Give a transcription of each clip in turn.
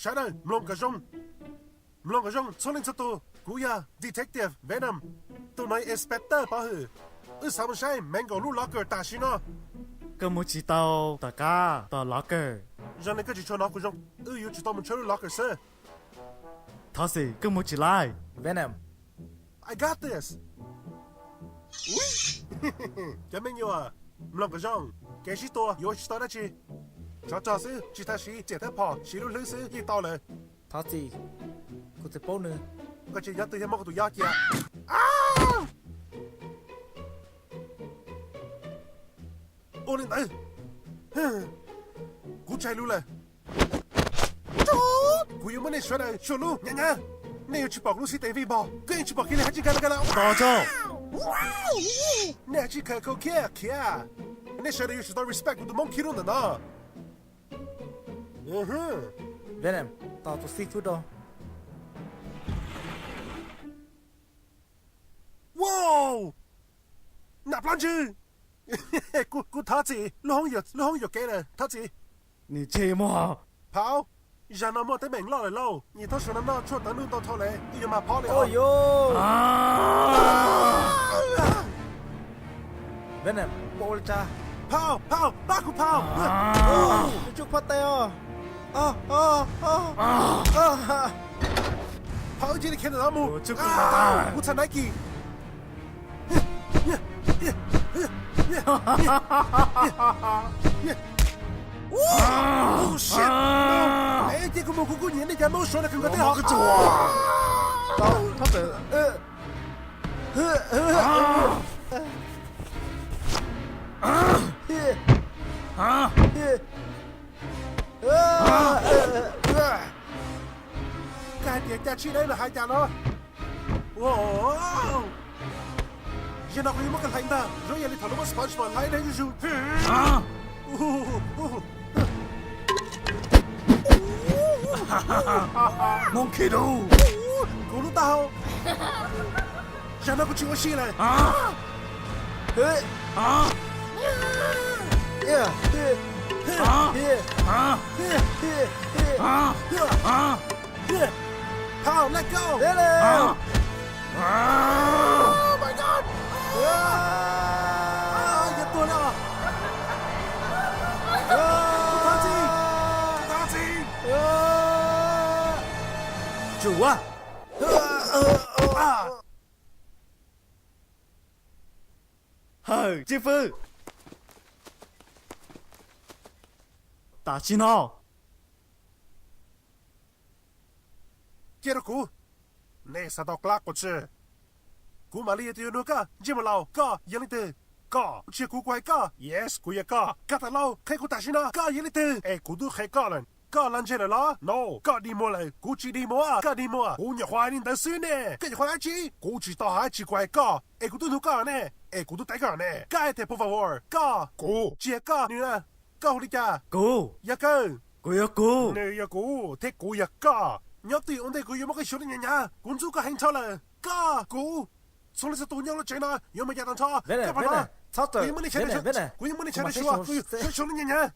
Sawv daws mloog kom zoo, mloog kom zoo txhua leej txhua tus. Kuv yog Detective Venom, tus no Inspector Pov Hwm. Wb xav mus saib Mango lub locker tam sim no. Koj mus tsis tau tom qab tom locker. Zoo li koj tsis tshua hnov kuv zoo. Wb yuav tsum tau mus tshawb lub locker xwb. Thov txim, koj mus tsis laij. Venom, I got this. Cov me nyuam, mloog kom zoo, kev sib tua yuav tsis tau dab tsi. Tsov rog xwb tsis tas siv riam thiab phom, siv lub hlwb xwb yeej tau lawm. Thov txim, kuv tsis paub nws. Koj tsis nyob twg thiaj muab kuv tus yob cia. Ua li ntawd, kuv tsis hais lus lawm. Kuv yuav muab nej sawv daws xyuas lub hnyav hnyav. Nej yuav tsis pom kuv lub xib tes vij vog, koj yeej tsis pom kiag li hais tsis nkag li nkag li. Tos tso. Nej hais tsis khaws khaus khiab khiav. Nej sawv daws yuav tsum tau respect kuv tus Hmoob khib lub ntawm no. Venom, tos tus xib fwb rau. Wow, naj plab ntswg. Kuv thov txim, lub hoob yuam kev lawm, thov txim. Nws tseg mog. Phauj, zag no muaj teeb meem loj lawm lauj, nyem thoob su no noj tshuaj tawv nuj ntau dhau lawm, wb yuav mag phob li os. Venom, muaj ua li cas? Phauj, phauj, pab kuv phauj. Nws tsuj phob tais os. Phauj, wb cia li khiav ntawm no mus. Kuv txhais Nike. Shit. Cia kuv mus, kuv kuj nyiam nej cov Hmoob Suav no kawg nkaus thiab. Koj hais tias cas tsis deb los hais cas no? Zaum no kuv yuav muab koj hlais ntag, zoo ib yam li thaum lawv muab SpongeBob hlais dawb zuj zus. Monkey dude, kuv lub taub hau. Zaum no kuv tsis ua si lawm. Phauj, let go! Oh my God! Yog tuag li os. Thov txim, thov txim. Tsum a. Hawm, Tsib Fwb. Tam sim no cia rau kuv. Nej xav tau qab quas tsi? Kuv mam li yog tus yuav nug koj, ntsej muag laus, koj yog leej twg? Koj tsis yog kuv, kuv hais koj. Yes, kuv yog koj. Koj tawm lauj, qhia kuv tam sim no koj yog leej twg es kuv twb qhia koj lawm. Koj los ntseg lawm los? No, koj dig muag lawm, kuv tsis dig muag. Koj dig muag, kuv nyuam qhuav hais li ntawd xwb ne. Koj nyuam qhuav dab tsi? Kuv tsis tau hais dab tsi, kuv hais koj es kuv twb nug koj ne, es kuv twb teb koj ne. Koj hais tias por favor, koj, kuv tsis yog koj nws na. Koj hu li cas? Kuv yog kawg. Kuv yog kuv. Nws yog kuv thiab kuv yog koj. Nyob twj ywm ua ntej kuv yuav muab koj xyuas lub hnyav hnyav. Kuv ntxub koj heev dhau lawm. Koj, kuv, txhua leej txhua tus nyob lub tsev no yuav mus yam tag nrho. Koj pom no, kuv yuav muab nej sawv daws, kuv yuav muab nej sawv daws xyuas, kuv yuav xyuas lub hnyav hnyav.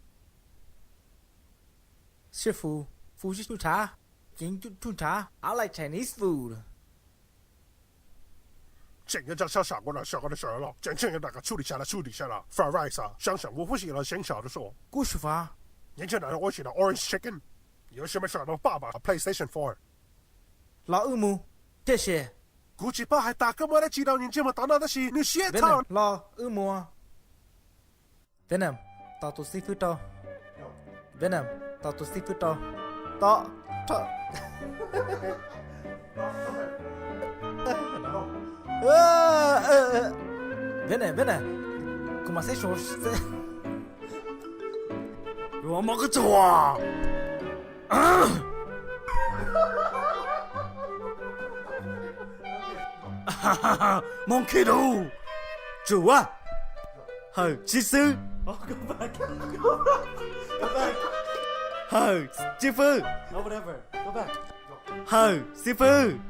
Sib fwb, fwb sib tsuj ntshav, ceev tsuj ntshav, I like Chinese food. Tseem nyob ntsaj sab sam nkaus na, sawv nkaus na, sawv los tseem tseem nyob nram ko tshuj li sab los tshuj li sab los fried rice a, sab sam nkaus huab si los seeb sam rau sua. Kuj su fav. Nyob ntsaj nram ua si no orange chicken, yuav sawv mas sam no paj pas PlayStation four. Los wb mus, thiaj se. Kuv tsis paub hais tas koj muaj dab tsi rau nws ntsej muag tod no tab sis nws siab tag. Los wb mus. Venom, tos tus xib fwb rau. Venom, tos tus xib fwb rau. Tos, rau. Venom, Venom, kuv mam saib su. Yuav muab koj tsuag. Monkey dude, tsum a. Hawm, Tsib Fwb. Hawm, Tsib Fwb. Hawm, Xib Fwb.